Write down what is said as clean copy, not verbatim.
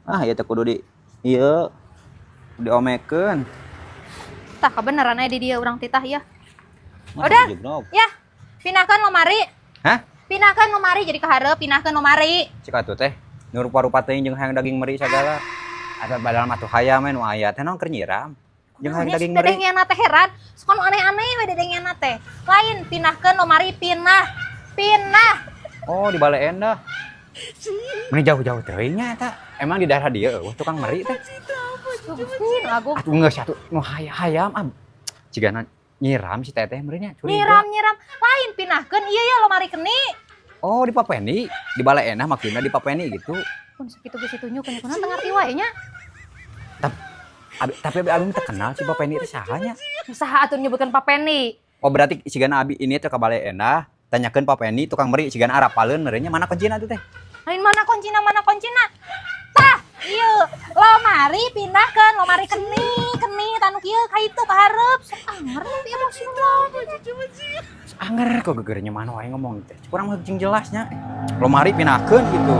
Ah, ieu teh kudu di ieu diomekeun. Tah, kebenaran aya di dieu urang titah ya. Mah, Udah. jegnog. Ya, pindahkan lemari. Hah? Pindahkan lemari jadi kaharep, pindahkan lemari. Cik atuh teh nu rupa-rupa teuing jeung hayang daging meri sagala. Ada padahal mah tuh hayam we nu aya teh naon keur nyiram. Jeung hayang daging meri. Dedengena teh heran, suka nu aneh-aneh we dedengena teh. Lain pindahkeun lemari, pindah. Pindah. Oh, di Bale Endah. Meni jauh-jauh teuing nya eta. Emang di daerah dieu euweuh tukang meri teh? Gusti, nu agung. Atuh geus atuh nu hayam ah. Cigana nyiram si teteh merinya, curiga. Nyiram nyiram. Lain pindahkeun ieu ya lemari keni. Oh, di Papeni, di Bale Endah maksudnya di Papeni gitu. Pun sakitu geus ditunjukkeun kunaon teu ngarti wae nya. Abi, tapi abi abi teu kenal si Papeni teh saha nya. Saha atuh nyebutkeun Papeni? Oh, berarti sigana abi ini teh ka Bale Endah, tanyakeun Papeni tukang meri sigana arapaleun merenya, mana kuncina tuh teh? Lain mana kuncina, mana kuncina. Tah, ieu lemari pindahkeun lemari keni, keni tanu kieu ka itu ka hareup. Sok anger tapi emosi mah. Anger kok gegernya mana wae ngomong teh. Kurang mah jeung jelasnya. Lomari pindahkeun gitu.